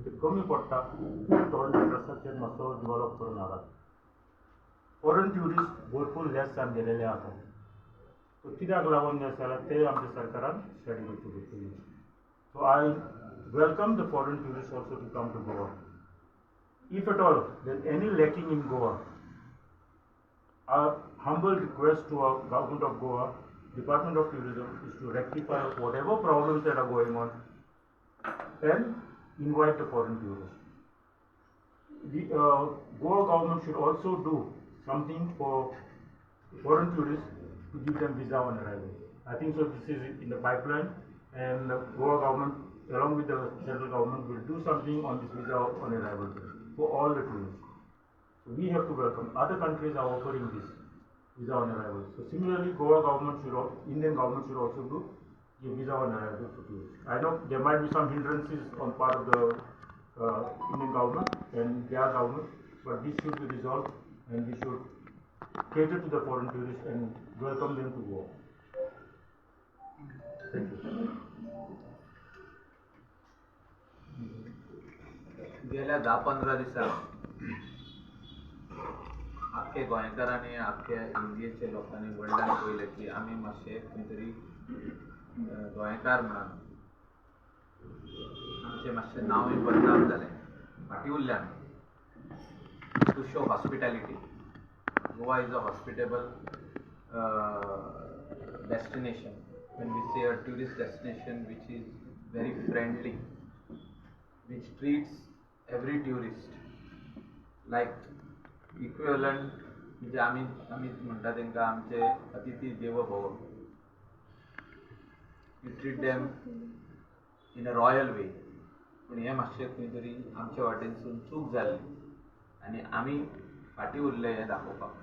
ते कमी पडटा, तो इन्फ्रास्ट्रक्चर मातसो डिवॉलप करून हाडात. फॉरन ट्युरिस्ट भरपूर लेस जावन गेलेले आसा. सो कित्याक लागून लेस जाला ते आमच्या सरकारान स्टडी करची पडटली. So I welcome the foreign tourist also to come to Goa. If at all there is any lacking in Goa, our humble request to our government of Goa, Department of Tourism, is to rectify whatever problems that are going on and invite the foreign tourists. The Goa government should also do something for foreign tourists to give them visa on arrival. I think so this is in the pipeline, and the Goa government along with the central government will do something on this visa on arrival for all the tourists. So we have to welcome. Other countries are offering this visa on arrival. So similarly, Goa government should, Indian government should also do give visa on arrival for tourists. I know there might be some hindrances on part of the Indian government and their government, but this should be resolved and we should cater to the foreign tourists and welcome them to Goa. Thank you. गेल्या 10-15 दिसांक आख्खे गोंयकारांनी, आख्खे इंडियेच्या लोकांनी, वर्ल्डान पळयलें की आमी मातशे खंय तरी गोंयकार म्हणून आमचें मातशें नांवूय बदनाम जालें, फाटीं उरले आमी. To show hospitality, Goa is a hospitable destination. When we say a tourist destination which is very friendly, which treats every tourist like equivalent, म्हणजे आमी आमी म्हणटा तांकां आमचे अतिथी देवो भव. You treat them in a royal way. पूण हें मातशें खंय तरी आमच्या वाटेनसून चूक जाली आनी आमी फाटीं उरले हें दाखोवपाक.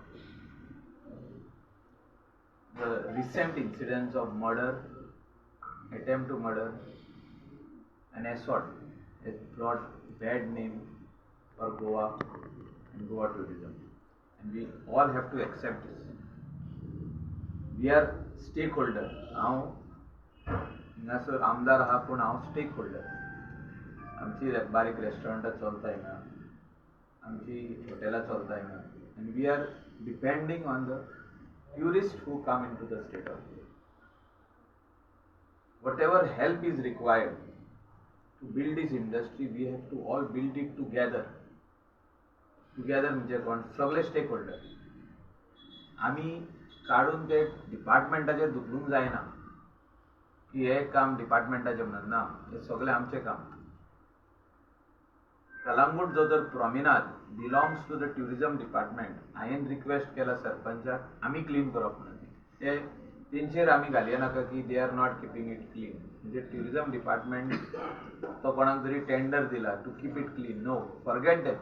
The recent incidents of murder, attempt to murder and assault has brought bad name for Goa and Goa tourism, and we all have to accept this. We are stakeholder. हांव हिंगासर आमदार आहा, पूण हांव स्टेक होल्डर. आमची बारीक रेस्टॉरंटां चलता हिंगा, आमची हॉटेलां चलता हिंगा, and we are depending on the tourists who come into the state of Goa. Whatever help is required to build this industry, we have to all build it together. Together म्हणजे कोण? सगळे स्टेक होल्डर. आमी काडून ते डिपार्टमेंटाचेर धुकलूंक जायना की हें काम डिपार्टमेंटाचें म्हणून ना, हें सगळें आमचें काम. कलंगूट जो तर promenade belongs to the tourism department. हांवें रिक्वेस्ट केला सरपंचाक आमी क्लीन करप म्हणून. ते तेंचेर आमी घालया नाका की they are not keeping it clean. म्हणजे ट्युरिजम डिपार्टमेंट तो कोणाक तरी टेंडर दिला to keep it clean, no, forget them.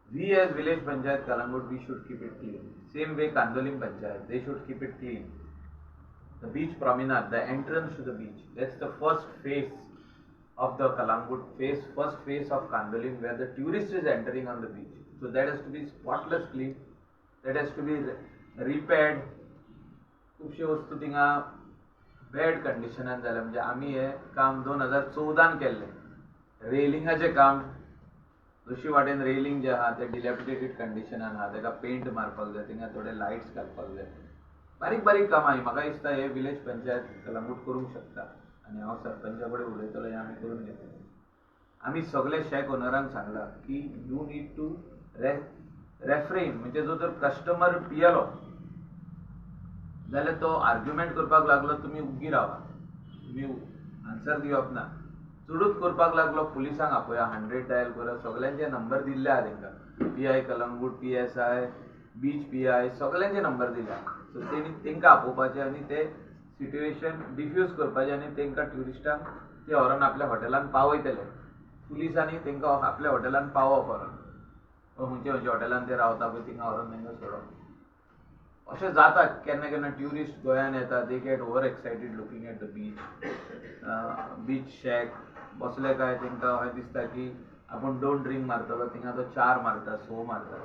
We as village panchayat Calangute, we should keep it clean. Same way Candolim panchayat, they should keep it clean. The beach promenade, the entrance to the beach, that's the first face of the Calangute face, first face of Candolim, where the tourist is entering on the beach. So that has to be spotless clean, that has to be repaired. खुबश्यो वस्तू थिंगा bad कंडिशनान जाल्या. म्हणजे आमी हें काम 2014 केल्लें. रेलिंगाचें काम, दुसरी वाटेन रेलिंग जें आहा तें डिलॅपिडेटेड कंडिशनान आहा, ताका पेंट मारपाक जाय, थिंगा थोडे लायट्स घालपाक जाय. बारीक बारीक कामां. म्हाका दिसता हे विलेज पंचायत कलंगूट करूंक शकता आनी हांव सरपंचा कडेन उलयतलो, हें आमी करून घेतले. आमी सगळे शॅक ओनरांक सांगलां की you need to refrain. म्हणजे जो जर कस्टमर पियेलो जाल्यार तो आर्ग्युमेंट करपाक लागलो, तुमी उग्गी रावा, तुमी आन्सर दिवप ना. चडूच करपाक लागलो पुलिसांक आपया, 100 डायल करा. सगळ्यांचे नंबर दिल्ले आहा तांकां, PI Calangute, PSI, beach PI, सगळ्यांचे नंबर दिल्या. सो तेणी तांकां आपोवपाचें आनी ते सिट्युएशन डिफ्यूज करपाचें आनी तांकां ट्युरिस्टांक ते व्हरोन आपल्या हॉटेलान पावयतले. पुलिसांनी तांकां आपल्या हॉटेलान पावप व्हरोन, खंयच्या खंयच्या हॉटेलान ते रावता पळय थिंगा व्हरोन तांकां सोडप. अशें जाता केन्ना केन्ना ट्युरिस्ट गोंयान येता, they get over excited looking at the beach, beach shack बसले काय तांकां अशें दिसता की आपूण 2 ड्रिंक मारतलो, थिंगा तो 4 मारता, 6 मारता.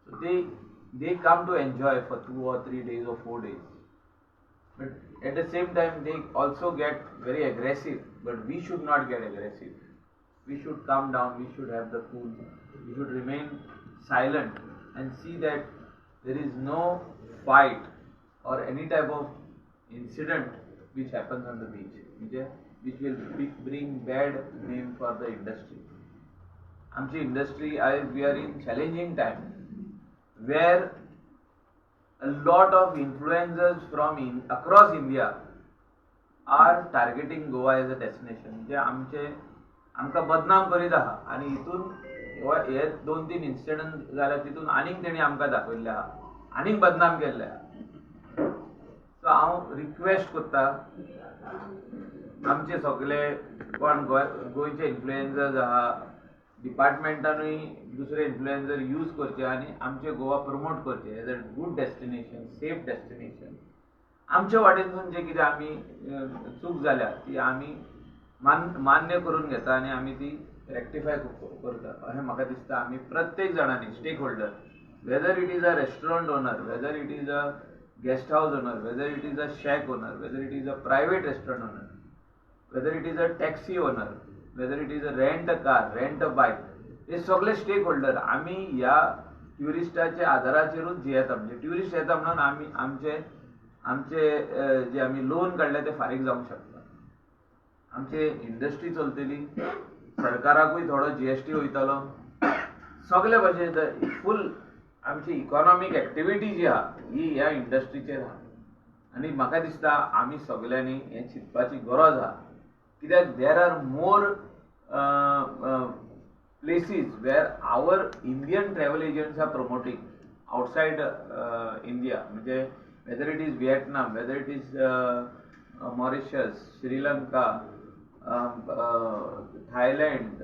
So they come to enjoy for 2 or 3 days or 4 days, but at the same time they also get very aggressive. But we should not get aggressive. We should calm down, we should have the cool, we should remain silent and see that there is no fight or any type of incident which happens on the beach, म्हणजे which will bring bad name for the industry. आमची industry आयज we are in challenging time where a lot of influencers from across India are targeting Goa as a destination. म्हणजे आमचे आमकां बदनाम करीत आहा आनी हितून हे 2-3 इन्सिडंट जाल्या तितून आनीक तेणी आमकां दाखयल्लें आहा, आनीक बदनाम केल्लें आहा. सो हांव रिक्वेस्ट करता आमचे सगळे कोण गोंयचे इन्फ्लुएन्सर्स आहा, डिपार्टमेंटानूय दुसरे इन्फ्लुएन्सर यूज करचे आनी आमचे गोवा प्रमोट करचे as a good destination, safe destination. आमच्या वाटेनसून जे कितें आमी चूक जाल्या ती आमी मान्य करून घेता आनी आमी ती रेक्टिफाय करता अशें म्हाका दिसता. आमी प्रत्येक जाणांनी stake holder, whether it is a restaurant owner, whether it is a guest house owner, whether it is a shack owner, whether it is a private restaurant owner, whether it is a taxi owner, whether it is a rent a car, rent a bike, हे सगळे stake holder आमी ह्या ट्युरिस्टाच्या आदाराचेरूच जियेता. म्हणजे tourist येता म्हणून आमी आमचे आमचे जे आमी लोन काडले ते फारीक जावंक शकता, आमचे इंडस्ट्री चलतली, सरकाराकूय थोडो GST वयतलो, सगळे भाशेन फूल आमची इकॉनॉमीक एक्टिविटी जी आहा ही ह्या इंडस्ट्रीचेर आहा. आनी म्हाका दिसता आमी सगल्यांनी हें चिंतपाची गरज आहा, कित्याक there are more places where our Indian travel agents are promoting outside India, म्हणजे whether it is Vietnam, whether it is Mauritius, Sri Lanka, Thailand,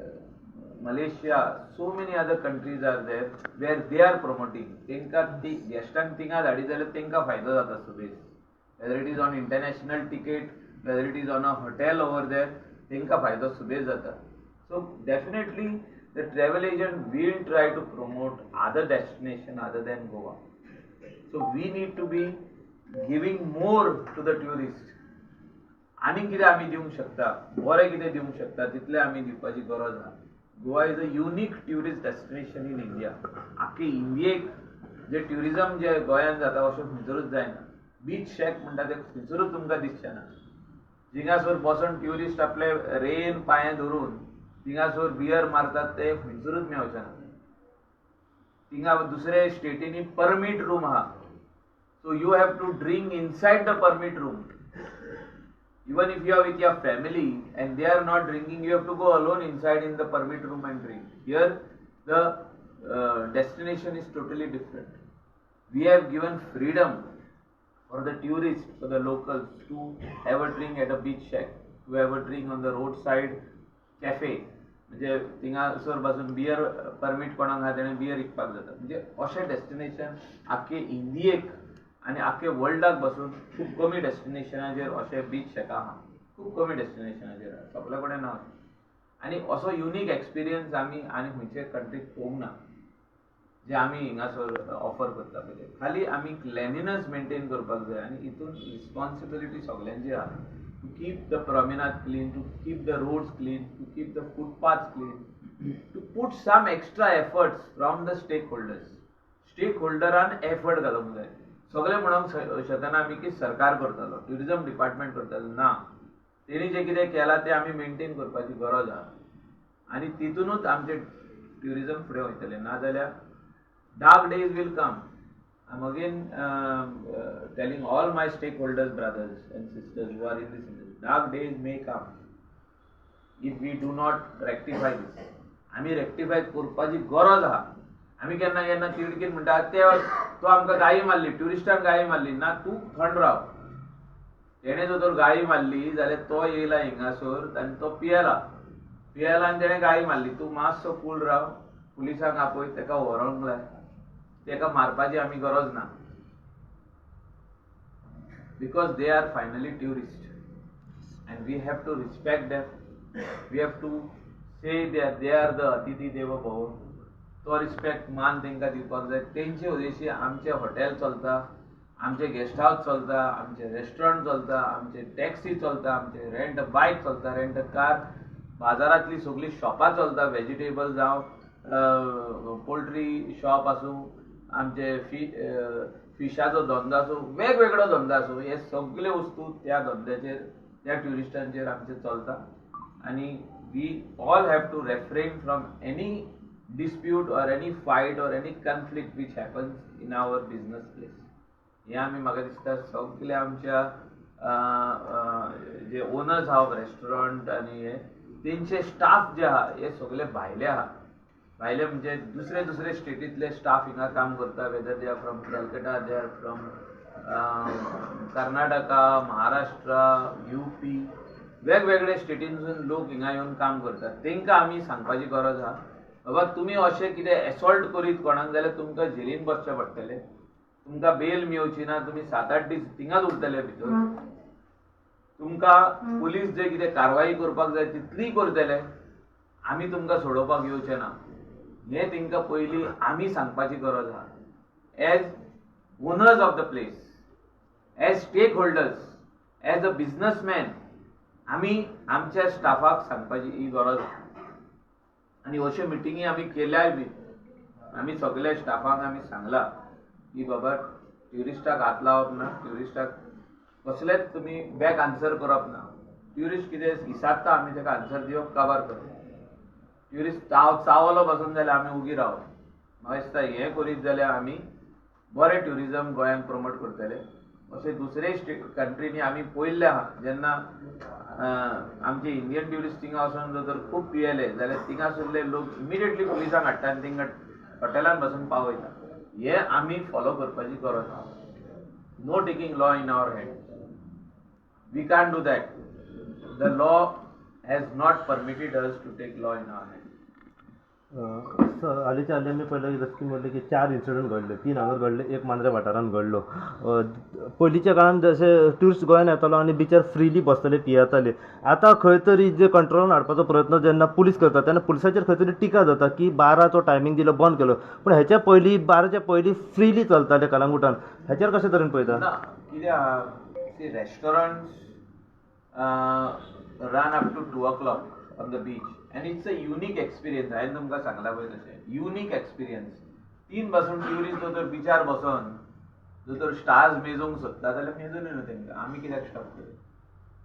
Malaysia, so many other countries are there where they are promoting. तेंकां ती गेस्टांक थिंगा धाडी जाल्यार तेंकां फायदो जाता सुबेज, whether it is on international ticket, whether it is on a hotel over there, तेंकां फायदो सुबेज जाता. So definitely the travel agent will try to promote other destination other than Goa. So we need to be giving more to the tourist. आनीक कितें आमी दिवंक शकता, बरें कितें दिवंक शकता तितलें आमी दिवपाची गरज आहा. Goa is a unique tourist destination in India. आख्खे इंडियेक जे ट्युरिजम जे गोंयांत जाता अशें खंयसरूच जायना. बीच शॅक म्हणटा ते खंयसरूच तुमकां दिसचें ना. जिंगासर बसून ट्युरिस्ट आपले रेन पांये धरून थिंगासर बियर मारतात ते खंयसरूच मेळचें ना. थिंगा दुसरे स्टेटींनी परमीट रूम आहा, so you have to drink inside the permit room. Even if you are with your family and they are not drinking, you have to go alone inside in the permit room and drink. Here the destination is totally different. We have given freedom for the tourists, for the locals to have a drink at a beach shack, to have a drink on the roadside cafe. म्हणजे थिंगासर बसून beer permit कोणाक आहा तेणें beer विकपाक जाता. म्हणजे अशें destination आख्खे इंडियेक आनी आख्खे वर्ल्डाक बसून खूब कमी डेस्टिनेशनाचेर अशें बीच शॅकां आहा, खूब कमी डेस्टिनेशनाचेर आहा, सगळे कडेन ना. आनी असो युनीक एक्सपिरियन्स आमी आनी खंयचे कंट्रीक पळोवंक ना जे आमी हिंगासर ऑफर करता. पळय खाली आमी क्लेनलीनस मेनटेन करपाक जाय आनी हितून रिस्पोन्सिबिलिटी सगल्यांची आहा to keep the promenade clean, to keep the roads clean, to keep the footpath clean, to put some extra efforts from the stake holders. Stake होल्डरान effort घालूंक जाय. सगळें म्हणूंक शकना आमी की सरकार करतलो, ट्युरिजम डिपार्टमेंट करतलो, ना, तेणी जें कितें केलां तें आमी मेनटेन करपाची गरज आहा आनी तितूनच आमचें ट्युरिजम फुडें वयतलें. नाजाल्यार dark days will come. I am again telling all my stake holders, brothers and sisters who are in this industry, dark days may come if we do not rectify this. आमी rectify करपाची गरज आहा. आमी केन्ना केन्ना तिडकीन म्हणटा ते तो आमकां गाळी मारली, ट्युरिस्टान गाळी मारली, ना तूं थंड राव. तेणें जर तर गाळी मारली जाल्यार तो येयला हिंगासर आनी तो पियेला, पियेला आनी तेणें गाळी मारली, तूं मातसो कूल राव, पुलिसांक आपय, तेका व्हरोंक लाय, तेका मारपाची आमी गरज ना, because they are finally tourist and we have to respect them. We have to say they are the अतिथी देवो भव. तो रिस्पेक्ट मान तांकां दिवपाक जाय. तेंचे उद्देशी आमचें हॉटेल चलता, आमचें गेस्ट हावस चलता, आमचें रेस्टॉरंट चलता, आमचें टॅक्सी चलता, आमचें रेंट बायक चलता, रेंट कार, बाजारांतली सगळीं शॉपां चलता, वेजिटेबल जावं पोल्ट्री शॉप आसूं, आमचे फिशाचो धंदो आसूं, वेगवेगळो धंदो आसूं, हे सगळे वस्तू त्या धंद्याचेर त्या ट्युरिस्टांचेर आमचे चलता. आनी we all have to refrain from any dispute or any fight or any conflict which happens in our business place. हें आमी म्हाका दिसता सगळे आमच्या जे ओनर्स आहा रेस्टॉरंट आनी हे तेंचे स्टाफ जे आहा हे सगळे भायले आहा. भायले म्हणजे दुसरे दुसरे स्टेटींतले स्टाफ हिंगा काम करता, whether they are from Calcutta, they are from Karnataka, Maharashtra, UP, वेगवेगळे स्टेटींतसून लोक हिंगा येवन काम करतात. तांकां आमी सांगपाची गरज आहा, बाबा तुमी अशें कितें एसॉल्ट करीत कोणाक जाल्यार तुमकां जेलीन बसचें पडटलें, तुमकां बेल मेवची ना, तुमी 7-8 दीस थिंगाच उरतले भितर, तुमकां पुलीस जे कितें कारवाई करपाक जाय तितलीय करतले, आमी तुमकां सोडोवपाक येवचे ना. हें तांकां पयलीं आमी सांगपाची गरज आहा. As owners of the place, as stake holders, as a businessman, आमी आमच्या स्टाफाक सांगपाची ही गरज आहा. आनी अश्यो मिटिंगी आमी केल्याय बी, आमी सगल्या स्टाफाक आमी सांगलां की बाबा ट्युरिस्टाक हात लावप ना, ट्युरिस्टाक कसलेच तुमी बॅक आन्सर करप ना. ट्युरिस्ट कितें विचारता आमी ताका आन्सर दिवप काबार करप. ट्युरिस्ट चावलो पासून जाल्यार आमी उगी रावप. म्हाका दिसता हें करीत जाल्यार आमी बरें ट्युरिजम गोंयांत प्रमोट करतले. अशें दुसरे कंट्रीनी आमी पळयल्लें आहा, जेन्ना आमचे इंडियन ट्युरिस्ट थिंगा वचून जर तर खूब पियेले जाल्यार थिंगासरले लोक इमिडिएटली पुलिसांक हाडटा आनी थिंगा हॉटेलान पासून पावयता. हें आमी फॉलो करपाची गरज आहा. No taking law in our hand, we can't do that. The law has not permitted us to take law in our hand. हालींच्या हालीं आमी पळयलें, जशें की म्हणलें की 4 इन्सिडंट घडले, 3 हांगा घडले, 1 मांद्रे वाठारांत घडलो. पयलींच्या काळान जशें ट्युरिस्ट गोंयान येतालो आनी बिचार फ्रिली बसताले, पियेताले. आतां खंय तरी जे कंट्रोलान हाडपाचो प्रयत्न जेन्ना पुलीस करता तेन्ना पुलिसाचेर खंय तरी टिका जाता की 12चो टायमींग दिलो, बंद केलो, पूण हेच्या पयलीं 12च्या पयलीं फ्रिली चलताले कलंगूटान. हेचेर कशे तरेन पळयता? ना, कित्याक restaurants run up to 2 o'clock on the beach and it's a unique experience. हांवें तुमकां सांगलां पळय तशें युनीक एक्सपिरियन्स. 3 पासून ट्युरिस्ट जर तर बिचार बसोन जर तर स्टार्स मेजूंक सोदता जाल्यार मेजून न्हू तांकां, आमी कित्याक स्टॉप करूं?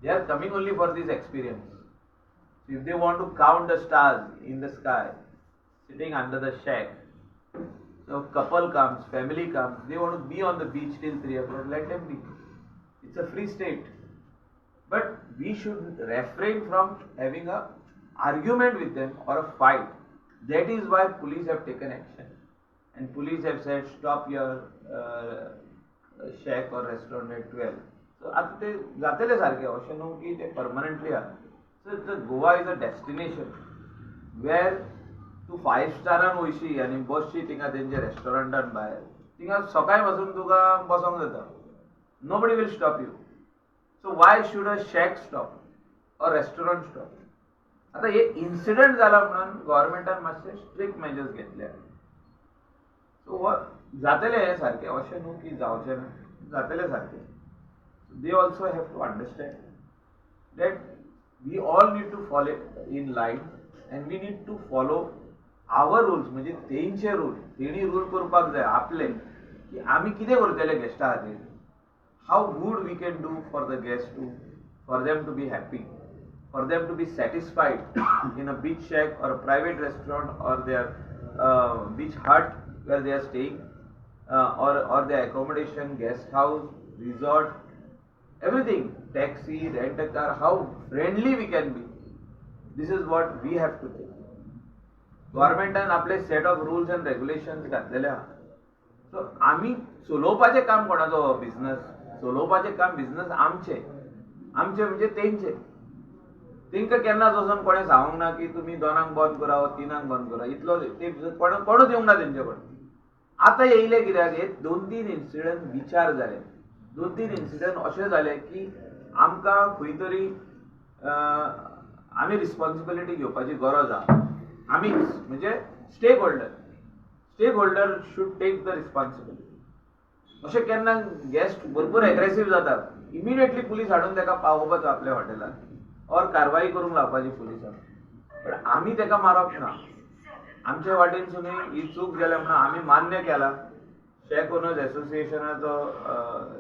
They are coming only for this experience. If they want to count the stars in the sky sitting under the shack, so couple comes, family comes, they want to be on the beach till 3 o'clock, let them be. It's a free state. But we should refrain from having a argument with them or a fight. That is why police have taken action. And police have said, stop your shack or restaurant at 12. So आतां ते जातले सारके, अशें न्हू की ते permanently आहा. So Goa is a destination where तूं 5 स्टारान वयशी आनी बसशी थिंगा तेंच्या रेस्टॉरंटान भायर, थिंगा सकाळी पासून तुका बसोंक जाता. Nobody will stop you. So why should a shack stop or restaurant stop? आतां हे इन्सिडंट जाला म्हणून गव्हर्मेंटान मातशे स्ट्रिक्ट मेजर्स घेतले. सो जातलें हें सारकें, अशें न्हू की जावचें ना, जातलें सारकें. They also have to understand that we all need to follow in line and we need to follow our rules. म्हणजे तेंचे रूल, तेणी रूल करपाक जाय आपले, की आमी कितें करतले गेस्टा खातीर, how good we can do for the guest to for them to be happy, for them to be satisfied in a beach shack or a private restaurant or their beach hut where they are staying, or their accommodation, guest house, resort, everything, taxi, rent a car, how friendly we can be. This is what we have to think. गव्हर्मेंटान आपले set of rules and regulations घातलेले आहा. So आमी चलोवपाचें काम कोणाचो, business चलोवपाचें काम business आमचें, आमचें म्हणजे तेंचें. तेंकां केन्नाच वचोन कोणें सांगूंक ना की तुमी 2 बंद करा वा 3 बंद करा, इतलो ते कोणूच येवंक ना तेंचे कडेन. आतां येयले कित्याक, हे 2-3 इन्सिडंट विचार जाले, 2-3 इन्सिडंट अशे जाले की आमकां खंय तरी आमी रिस्पॉन्सिबिलिटी घेवपाची गरज आहा. आमीच म्हणजे stake holder, stake holder should take the responsibility. अशें केन्ना गेस्ट भरपूर एग्रेसीव जातात, इमिडिएटली पुलीस हाडून ताका पावोवपाचो आपल्या हॉटेलान और कारवाई करूंक लावपाची पुलिसांक. पण आमी ताका मारप ना. आमच्या वाटेनसूनय ही चूक जाल्या म्हणून आमी मान्य केला. शॅक ओनर्स एसोसिएशनाचो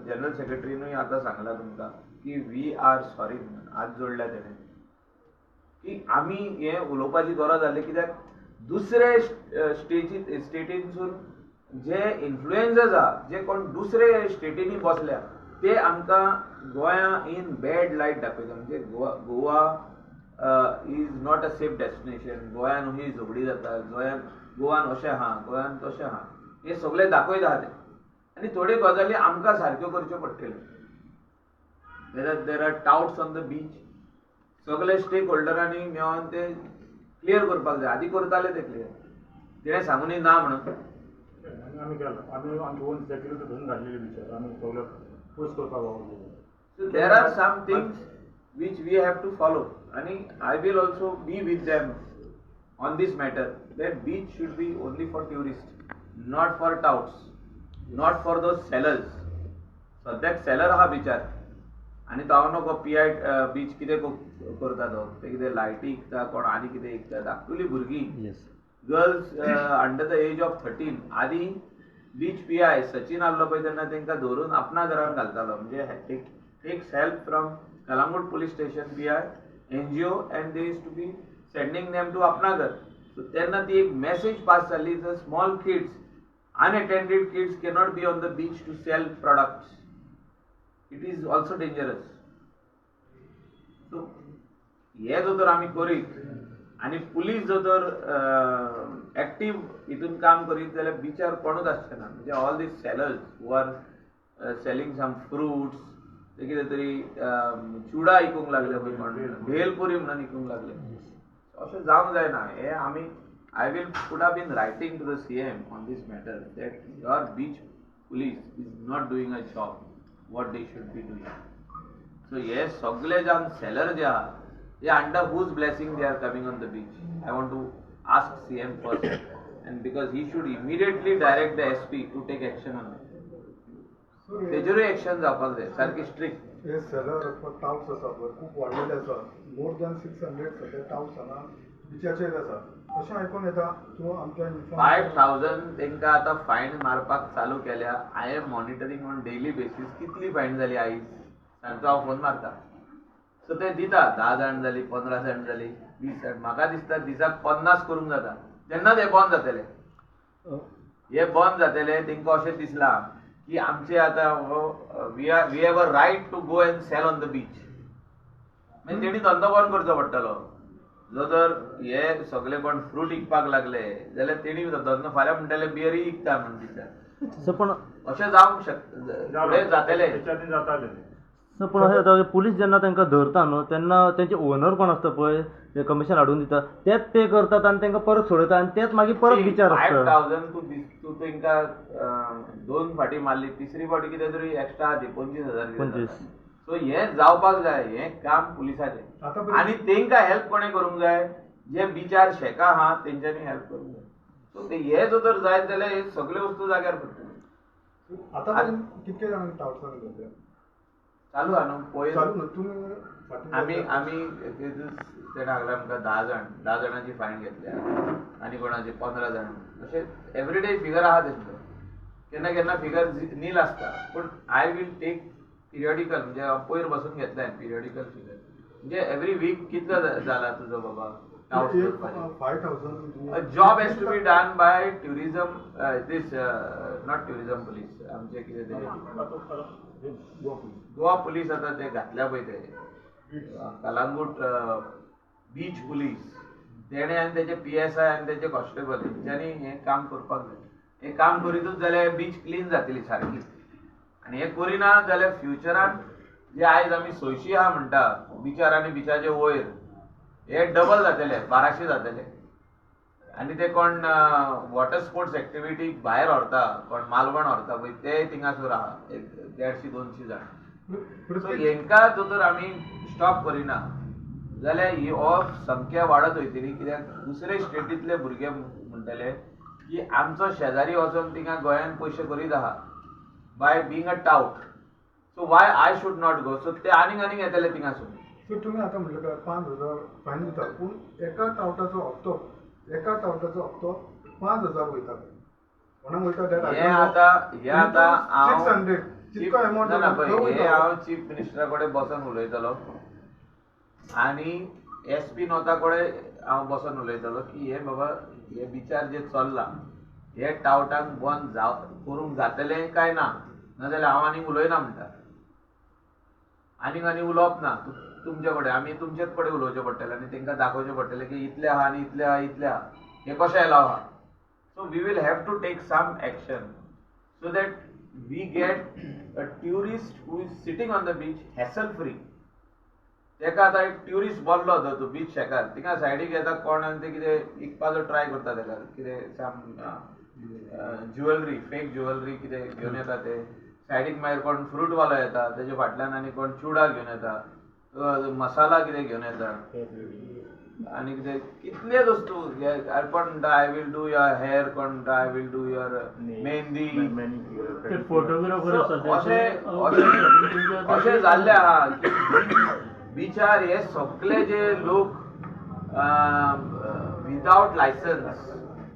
जनरल सेक्रेटरीनूय आतां सांगला तुमकां की we are sorry म्हणून हात जोडल्या तेणें की आमी हें उलोवपाची गरज आसली, कित्याक दुसरे स्टेटीनसून जे इन्फ्लुएन्सर्स आहा, जे कोण दुसरे स्टेटींनी बसल्या, ते आमकां गोंया इन बॅड लायट दाखयता. म्हणजे Goa is not a safe destination, गोंयान ही झगडी जाता, गोवान अशें आहा, गोंयान तशें आहा, हे सगळे दाखयता आहा ते. आनी थोड्यो गजाली आमकां सारक्यो करच्यो पडटल्यो. There are touts on the beach. सगळे स्टेक होल्डरांनी मेळोन ते क्लियर करपाक जाय. आदी करताले ते क्लियर, तिणें सांगूनय ना म्हणून. आमी केला, आमी आमची ओन सेक्युरिटी धरून घातलेली बिचार, आमी सगळे पयस करपाक वावुरलेले. So there are some things which we have to follow, and I will also be with them on this matter, that beach should be only for tourists, not for touts, not for those sellers. सद्याक seller आहा बिचार, आनी तो हांव नको P I beach कितें करता तो, ते कितें लायटी इकता, कोण आनी कितें इकता, धाकटुली भुरगीं, girls under the age of 13. आदी बीच पी I Sachin आहलो पळय तेन्ना तांकां धरून आपणा घरान घालतालो. म्हणजे takes help from Calangute police station PI, NGO, and they used to be sending them to Apna Ghar. So तेन्ना ती एक मॅसेज पास जाली, the small kids, unattended kids cannot be on the beach to sell products, it is also dangerous. So हे जर तर आमी करीत आनी पुलीस जर तर एक्टीव हितून काम करीत जाल्यार बिचार कोणूच आसचे ना. म्हणजे all these sellers who are selling some fruits, ते कितें तरी चुडा इकूंक लागले पळय कोण, भेलपुरी म्हणून इकूंक लागले, अशें जावंक जायना. हे आमी I will put up in writing to the CM on this matter that your beach police is not doing a job what they should be doing. So हे सगळे जावन सेलर जे आहा ते under whose blessing they are coming on the beach, I want to ask CM first, and because he should immediately direct the SP to take action on. तेजेरूय action जावपाक जाय सारकी strict. हे सेलर अथवा touts आसा पळय, खूब वाडलेले आसा. मोर दॅन 600 सद्या टाउट्स हांगा बिचाचेर आसा अशें आयकून येता. तूं आमच्या 5000 तांकां आतां फायन मारपाक चालू केल्या. I am monitoring on daily basis कितली फायन जाली आयज, सांजचो हांव फोन मारता. सो ते दिता, 10 जाण जाली, 15 जाण जाली, 20 जाण, म्हाका दिसता दिसाक 50 करूंक जाता, तेन्नाच हे बंद जातले. हे बंद जातले. तांकां अशें दिसलां की आमचे आतां we have a right to go and sell on the beach. मागीर तेणी धंदो बंद करचो पडटलो. जो जर हे सगळे कोण फ्रूट इकपाक लागले जाल्यार तेणी धंदो, फाल्यां म्हणटले बियरी इकता म्हण दिसा. सर पण अशें जावंक शकता, फुडें जातलें. तेच्या आदीं जातालें. सर पूण अशें जाता, पुलीस जेन्ना तांकां धरता न्हू तेन्ना तेंचे ओनर कोण आसता पळय, ते कमिशन हाडून दिता, तेच पे करतात आनी तांकां परत सोडयता आनी तेच मागीर परत बिचार आसता. 5000 तूं तांकां 2 फाटी मारली, तिसरी फाटी कितें तरी एक्स्ट्रा दी, 25,000. 25. सो हें जावपाक जाय, हें काम पुलिसाचें. आनी तांकां हेल्प कोणें करूंक जाय, जे बिचार शेकां आहा तेंच्यांनी हेल्प करूंक जाय. सो ते हे जर तर जायत जाल्यार हे सगळे वस्तू जाग्यार पडटल्यो. आतां पर्यंत कितके जाणांक टाउट्सांक धरल्या? चालू आहा न्हू पयर चालू न्हू तुमी आमी आमी तेणें सांगलें आमकां 10 जाण, 10 जाणांची फायन घेतल्या आनी कोणाची 15 जाण, अशें एवरीडे फिगर आहा तेंचो. केन्ना केन्ना फिगर नील आसता, पूण I will take periodical, म्हणजे हांव पयर बसून घेतला पिरियडिकल फिगर, म्हणजे एवरी वीक कितलो जाला तुजो बाबा. 5000 Job has to be done by tourism, this not tourism police, आमचे कितें ते गोवा पुलीस आतां ते घातल्या पळय ते कलांगूट बीच पुलीस, तेणे आनी तेजे PSI आनी तेजे कॉन्स्टेबल हेंच्यांनी हें काम करपाक जाय. हें काम करीतूच जाल्यार बीच क्लीन जातली सारकी. आनी हें करिना जाल्यार फ्युचरान जे आयज आमी 600 आहा म्हणटा बिचार आनी बिचाचे वयर, हे डबल जातले, 1200 जातले. आनी ते कोण वॉटर स्पोर्ट्स एक्टिविटीक भायर व्हरता, कोण मालवण व्हरता पळय, ते थिंगासर आहा एक 150-200 जाण. सो हेंकां जर तर आमी स्टॉप करिना जाल्यार ही हो संख्या वाडत वयतली. कित्याक दुसरे स्टेटींतले भुरगे म्हणटले की आमचो शेजारी वचोन थिंगा गोंयान पयशे करीत आहा by being a tout, so why I should not go. So ते आनीक आनीक येतले थिंगासून. सो तुमी आतां म्हटलें काय 5,000 फायन दिता, पूण एका टावटाचो हप्तो, एका टावटाचो हप्तो 5,000 वयता. कोणाक वयता that हे आतां हे आतां हांव 600 तितको एमावंट. ना ना, पळय, हे हांव चीफ मिनिस्टरा कडेन बसोन उलयतलो आनी एस पी नोता कडेन हांव बसोन उलयतलो की हे बाबा हे बिचार जे चल्ला हे टावटांक बंद जाव करूंक जातलें काय ना, नाजाल्यार हांव आनीक उलयना म्हणटा, आनीक आनी उलोवप ना तुमचे कडेन. आमी तुमचेच कडेन उलोवचें पडटलें आनी तांकां दाखोवचें पडटलें की इतले आहा आनी इतले आहा इतले आहा, हे कशें एलाव आहा. So we will have to take some action so that we get a tourist who is sitting on the beach hassle free. तेका आतां एक ट्युरिस्ट बसलो तो तूं बीच शेकार थिंगा सायडीक येता कोण आनी ते कितें विकपाचो ट्राय करता, तेका कितें सम ज्युवेलरी, फेक ज्युवेलरी कितें घेवन येता ते सायडीक. मागीर कोण फ्रूट वालो येता तेजे फाटल्यान आनी कोण चुडा घेवन येता, मसाला कितें घेवन येता आनी कितें कितले वस्तू. कोण म्हणटा I will do your hair, कोण म्हणटा I will do your mehndi. ते फोटोग्राफर आसा. अशें अशें अशें जाल्लें आहा की बिचार हे सगळे जे लोक विदावट लायसन्स,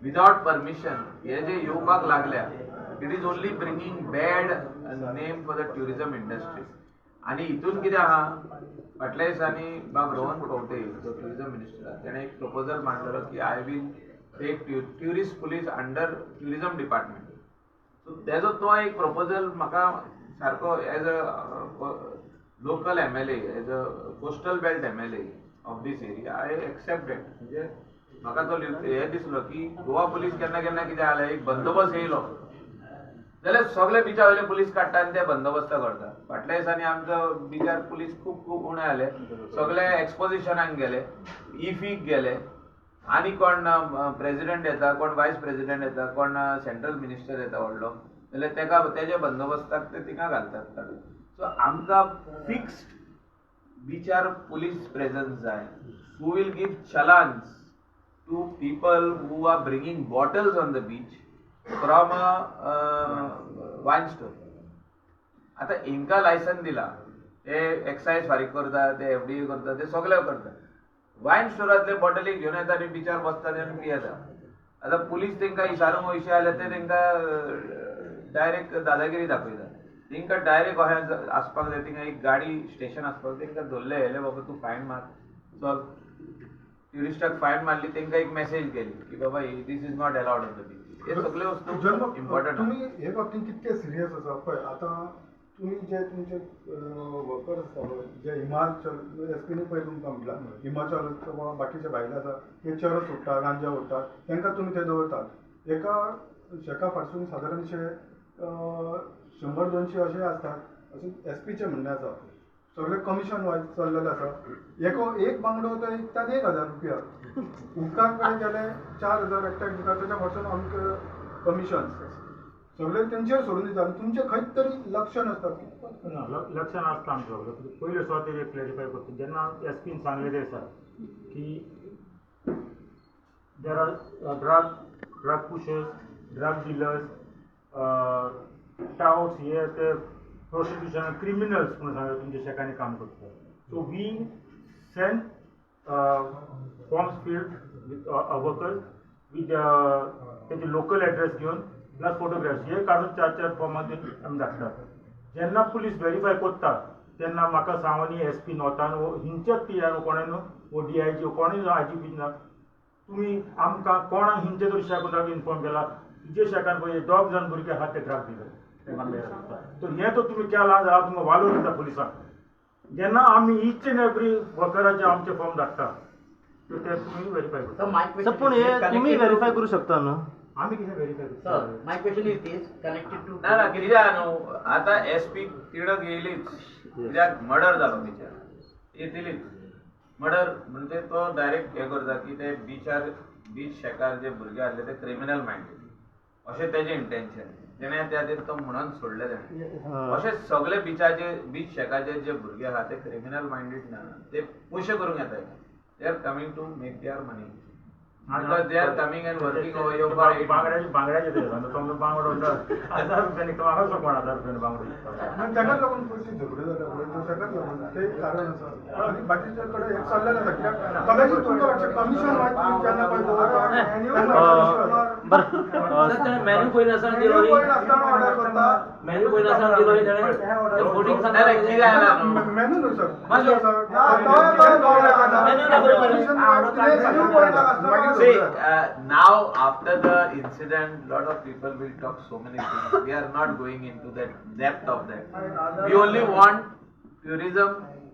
विदावट परमिशन हे जे येवपाक लागल्या, it is only bringing bad name for the tourism industry. आनी हितून कितें आहा, फाटल्या दिसांनी बाब रोहन खंवटे जो ट्युरिजम मिनिस्टर आहा तेणें एक प्रपोजल मांडलेलो की I will take tourist police under tourism department. So तेजो तो एक प्रपोजल म्हाका सारको as a local MLA, as a coastal belt MLA of this area, I accept that. म्हणजे म्हाका तो हें दिसलो की गोवा पुलीस केन्ना केन्ना कितें जालें, एक बंदोबस्त येयलो जाल्यार सगळे बिचा वयले पुलीस काडटा आनी ते बंदोबस्त करता. फाटल्या दिसांनी आमचो बिचार पुलीस खूब खूब उणे जाले, सगळे एक्सपोजिशनाक गेले, इफीक गेले, आनी कोण प्रेजिडेंट येता, कोण वायस प्रेजिडेंट येता, कोण सेंट्रल मिनिस्टर येता व्हडलो जाल्यार तेका तेज्या बंदोबस्ताक ते थिंगा घालतात काडून. सो आमकां फिक्स्ड बिचार पुलीस प्रेजन्स जाय who will give challans to people who are bringing bottles on the beach from a wine store. आतां हेंकां लायसन दिला, ते एक्सायज फारीक करता, ते एफडीए करता, ते सगळे करता. वायन स्टोरांतले बॉटली घेवन येता आनी बिचार बसतात आनी पियेता. आतां पुलीस तेंकां इशारूंक वयशे जाल्यार ते तेंकां डायरेक्ट दादागिरी दाखयता. तेंकां डायरेक्ट अशें आसपाक जाय, थिंगा एक गाडी स्टेशन आसपाक जाय, तेंकां धरले येयले बाबा तूं फायन मार, चल. ट्युरिस्टाक फायन मारली, तेंकां एक मॅसेज गेली की बाबा this is not allowed on the beach. हे सगळे वस्तू इम्पॉर्टंट. तुमी हे बाबतींत कितके सिरियस आसा? पळय आतां तुमी जे तुमचे वर्कर आसता पळय, जे हिमाचल एस पीनी पळय तुमकां म्हटलां, हिमाचल वा बाकीचे भायले आसा ते चरस ओडटा, गांजा ओडटा, तांकां तुमी ते दवरतात. एका शेका फाटसून सादारणशे 100-200 अशे आसतात अशें एस पीचें म्हणणें आसा. सगळे कमिशन वायज चल्लेलें आसा. एक बांगडो ते विकतात 1,000 रुपया, हुक्का कडेन गेले 4,000 एकट्याक दितात, तेच्या फाटसून आमकां कमिशन सगळे तेंचेर सोडून दितात. तुमचें खंयच तरी लक्ष नासता. ना, लक्ष नासता आमचें सगळें. पयलें सुवातेर एक क्लॅरिफाय करता, जेन्ना एस पीन सांगलेलें आसा की there are drug pushers, drug dealers, touts, हे ते प्रोस्टिट्युशन, क्रिमिनल्स म्हणून सांगता तुमच्या शेकांनी काम करता. So we send forms filled with workers with तेजे लोकल एड्रेस घेवन प्लस फोटोग्राफ्स हे काडून 4-4 फॉर्मां दिवन आमी धाडटात. जेन्ना पुलीस वेरीफाय करता तेन्ना म्हाका सांगोनी एस पी नॉर्थान वो हिंच्याच पी आर कोणें न्हू वो डी I जी कोणें I G P ना, तुमी आमकां कोणाक हिंचे तरी शेकान इन्फॉर्म केला, तुजे शेकान पळय दोग जाण भुरगे आहात ते ड्रग दिले तर हें तर तुमी केलां जाल्यार तुमकां वालोर दिता पुलिसांक. जेन्ना आमी इच एंड एवरी वर्कराचे आमचे फॉर्म धाडटा तर ते तुमी वेरीफाय करता. सर पूण हे तुमी वेरीफाय करूं शकता न्हू? आमी कितें वेरीफाय करता? Sir, my question is this connected to ना ना, कितें आहा न्हू आतां एस पी तिडक येयलीच कित्याक मर्डर जालो बिचार, येतलीच मर्डर म्हणजे तो डायरेक्ट हें करता की ते बिचार बीच शेकार जे भुरगे आहले ते क्रिमिनल मायंडेड अशें तेजें इंटेन्शन तेणें त्या खातीर तो म्हणून सोडलें तेणें. अशे सगळे बिचाचे बीच शेकाचे जे भुरगे आहा ते क्रिमिनल मायंडेड ना, ते पयशे करूंक येता. They are coming to make their money. Because they are coming and working over here for 8 बांगड्याचे बांगड्याचे ते तुमचो बांगडो 1000 रुपयांनी म्हाका कोण 1000 रुपयांनी बांगडो विकता. आनी ताकाच लागून पयलीं झगड्यो जाता पळय, ताकाच लागून तें एक कारण आसा. आनी बाकीच्या कडेन एक चल्लेलें आसा, कित्याक कदाचित तुमकां लक्षात कमिशन वायज तुमी जेन्ना पळय दवरता तेन्ना. बरें. सर, मेन्यू पळय नासतना दिलो. मेन्यू पळय नासतना ऑर्डर करता. मेन्यू पळय नासतना दिलो ताणें फोटींग. नाही, नाही, कितें जालां न्हू? मेन्यू न्हू sir. See, now after the incident, lot of people will talk so many things. We are not going into that depth of that. We only want tourism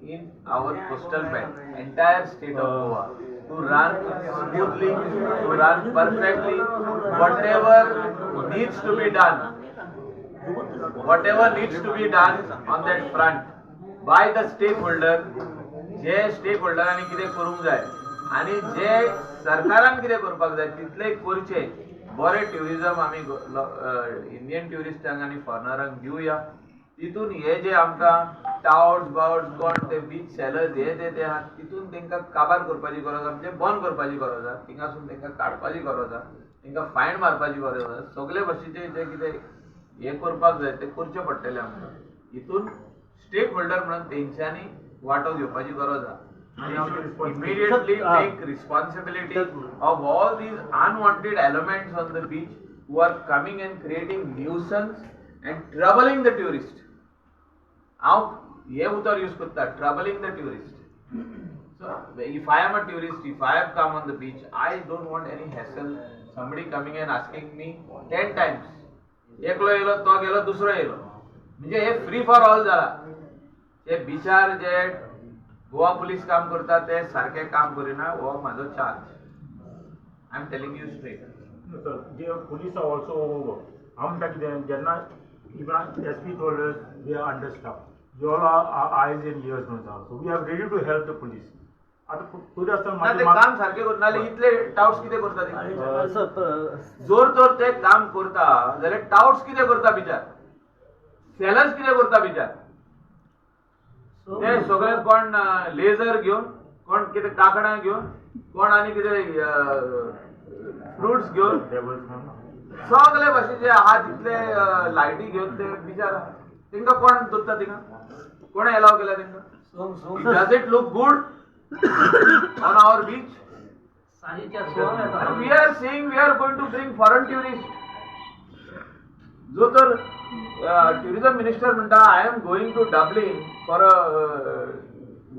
in our coastal belt, entire state of Goa, to run smoothly, to run perfectly. Whatever needs to be done, whatever needs to be done on that front by the stakeholder, जे स्टेक होल्डरांनी कितें करूंक जाय आनी जे सरकारान कितें करपाक जाय तितलें करचें. बरें ट्युरिजम आमी इंडियन ट्युरिस्टांक आनी फॉरेनरांक दिवया. तितून हे जे आमकां टावट्स बावट्स कोण ते बीच सेलर्स हे ते ते आहा, तितून तांकां काबार करपाची गरज आसा, म्हणजे बंद करपाची गरज आसा, थिंगासून तांकां काडपाची गरज आसा, तांकां फायन मारपाची गरज आसा. सगळे भशेचे जे कितें हे करपाक जाय ते करचें पडटलें आमकां. हितून स्टेक होल्डर म्हणून तेंच्यांनी वांटो घेवपाची गरज आसा. Immediately take responsibility of all these unwanted elements on the beach who are coming and creating nuisance and troubling the tourist. हांव हे उतर यूज करता, troubling the tourist. So if I am a tourist, if I have come on the beach, I don't want any hassle. Somebody coming and asking me 10 times. एकलो येयलो, तो गेलो, दुसरो येयलो, म्हणजे हे फ्री फॉर ऑल जाला. हे बिचार जे गोवा पुलीस काम करता ते सारकें काम करिना, हो म्हाजो charge. I am telling you straight. Sir, J police are also overwork. हांव म्हणटा कितें, जेन्ना even SP told us we are under staff, you all are eyes and ears म्हणून सांग, so we are ready to help the police. आतां तरी आसतना ना ते काम सारकें करना जाल्यार इतले टावट्स कितें करता ते? सर, जोर तर ते काम करता जाल्यार टावट्स कितें करता बिचार, सेलर्स कितें करता बिचार? ते सगळे कोण लेझर घेवन, कोण कितें काकडां घेवन, कोण आनी कितें फ्रुट्स घेवन, सगळे भाशेचे आहा तितले लायटी घेवन ते बिचार आहा. तेंकां कोण दवरता थिंगा? कोणें एलाव केला तेंकां? Does it look good on our beach? सांजेच्या 6 येता. We are saying we are going to bring foreign tourist. जो तर ट्युरिझम मिनिस्टर म्हणटा I am going to Dublin for a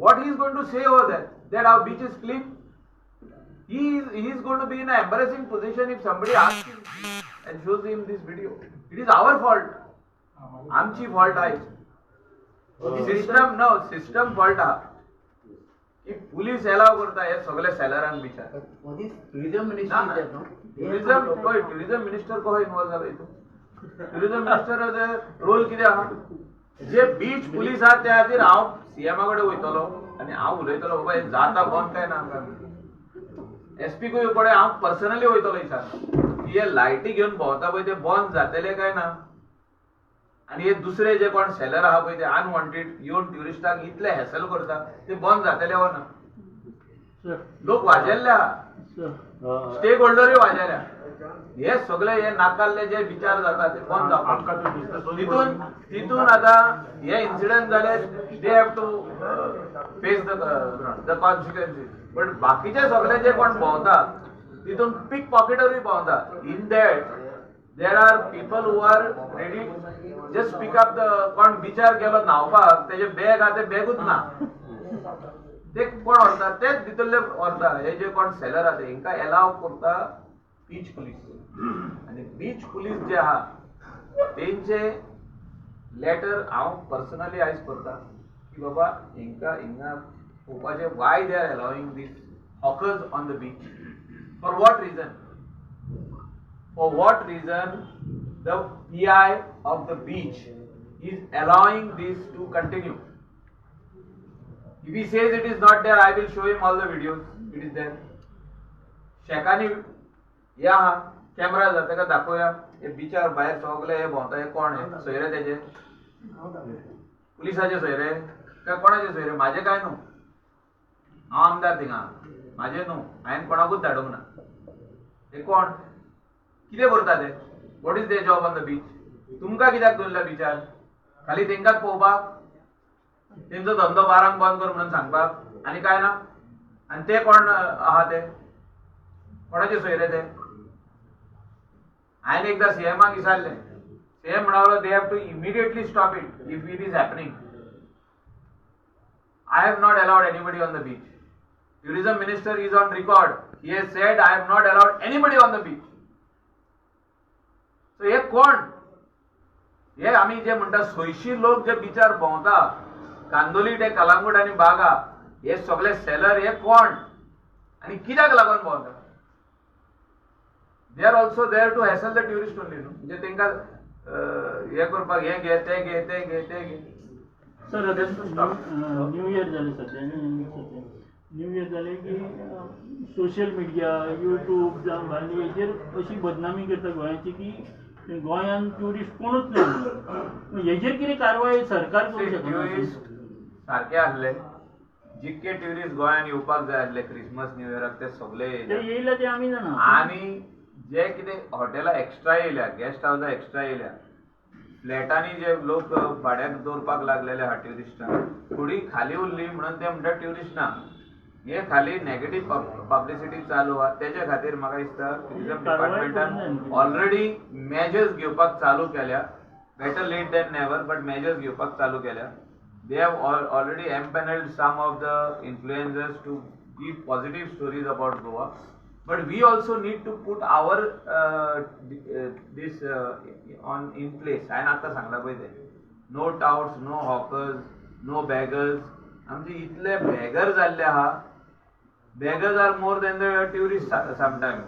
what he is going to say over that, that our beach is clean? He is going to be in an embarrassing position if somebody asks him and shows him this video. It is our fault. आमची fault आहे. System no, system fault आहा की police allow करता हे सगळे सेलरांक बिचार. Tourism minister, no? Tourism पळय, tourism minister कसो इनवॉल्व जाला हितून? ट्युरिझम मिनिस्टर रोल कितें आहा? जे बीच पुलीस आहा त्या खातीर हांव सीएमा कडेन वयतलो आनी हांव उलयतलो, बाबा हे जाता बंद काय ना आमकां. एसपी कडेन हांव पर्सनली वयतलो विचारपाक की हे लायटी घेवन भोंवता पळय ते बंद जातले काय ना, आनी हे दुसरे जे कोण सेलर आहा पळय ते अनवॉन्टेड येवन ट्युरिस्टांक इतले हॅसल करता ते बंद जातले वा ना. लोक वाजेल्ले आहा, स्टेक होल्डरूय वाजेल्या. हे सगळे हे नाकाल्ले जे विचार जाता ते बंद जावपाक. आमकां तो बिझनस तितून आतां हे इन्सिडंट जाले, they have to face the consequences. But बाकीचे सगळे जे कोण भोंवता तितून पीक पॉकेटरूय भोंवता. In that there are people who are ready just pick up the कोण बिचार गेलो न्हांवपाक, तेजे बॅग आहा ते बॅगूच ना, ते कोण व्हरता? तेच भितरले व्हरता. हे जे कोण सेलर आहा ते हेंकां एलाव करता बीच पुलीस. आनी बीच पुलीस जे आहा तेंचे लेटर हांव पर्सनली आयज करता की बाबा हेंकां हिंगा पळोवपाचें, why they are allowing these hawkers on the beach, for what reason, for what reason the PI of the beach is allowing this to continue. If he says it is not there, I will show him all the videos. It is there. शेकांनी या हा camera जाता ताका दाखोवया, हे बिचार भायर सगळे हे भोंवता हे कोण, हे सोयरे तेजे पुलिसाचे सोयरे काय कोणाचे सोयरे? म्हाजे काय न्हू, हांव आमदार थिंगा, म्हाजे न्हू, हांवें कोणाकूच धाडूंक ना. हे कोण कितें करता ते? What is their job on the beach? तुमकां कित्याक दवरल्या बिचार? खाली तेंकांच पळोवपाक, तेंचो धंदो 12 बंद कर म्हणून सांगपाक आनी काय ना? आनी ते कोण आहा, ते कोणाचे सोयरे ते? हांवें एकदां सीएमाक विचारलें, सीएम म्हणालो they have to immediately stop it if it is happening. I have not allowed anybody on the beach. Tourism minister is on record. He has said, I have not allowed anybody on the beach. So हे कोण? हे आमी जे म्हणटा सोयशी लोक जे बिचार भोंवता, कांदोली ते कलांगूट आनी बागा, हे सगळे सेलर हे कोण आनी कित्याक लागून भोंवता? They are also there to hassle the tourist only न्हू. म्हणजे तेंकां हे करपाक, हे घे, ते घे, ते घे, ते घे. सर, आता न्यू इयर जालें सद्या न्ही, सद्या न्यू इयर जालें की सोशल मिडिया, यूट्यूब जावं आनी हेजेर अशी बदनामी करता गोंयाची की गोंयान ट्युरिस्ट कोणूच ना म्हणून. हेजेर कितें कारवाय सरकार करूं शकना? ट्युरिस्ट सारके आहले, जितके ट्युरिस्ट गोंयान येवपाक जाय आसले क्रिसमस न्यू इयराक ते सगळे ते येयले. येयले ते आमी जाणा. आनी जे कितें हॉटेलां एक्स्ट्रा येयल्या, गेस्ट हावसां एक्स्ट्रा येयल्या, फ्लॅटांनी जे लोक भाड्याक दवरपाक लागलेले आहा ट्युरिस्टांक, थोडी खाली उरली म्हणून ते म्हणटा ट्युरिस्ट ना. हे खाली नेगेटीव पब्लिसिटी चालू आहा. तेच्या खातीर म्हाका दिसता ट्युरिजम कारवाय करूंक जाय डिपार्टमेंटान न्ही. ऑलरेडी मेजर्स घेवपाक चालू केल्या. Better late than never, but measures घेवपाक चालू केल्या. They have already empanelled some of the influencers to give positive stories about Goa, but we also need to put our this on in place. हांवें आतां सांगलां पळय तें, no touts, no hawkers, no beggars. आमचे इतले बेगर जाल्ले आहा, beggars are more than the tourist sometime.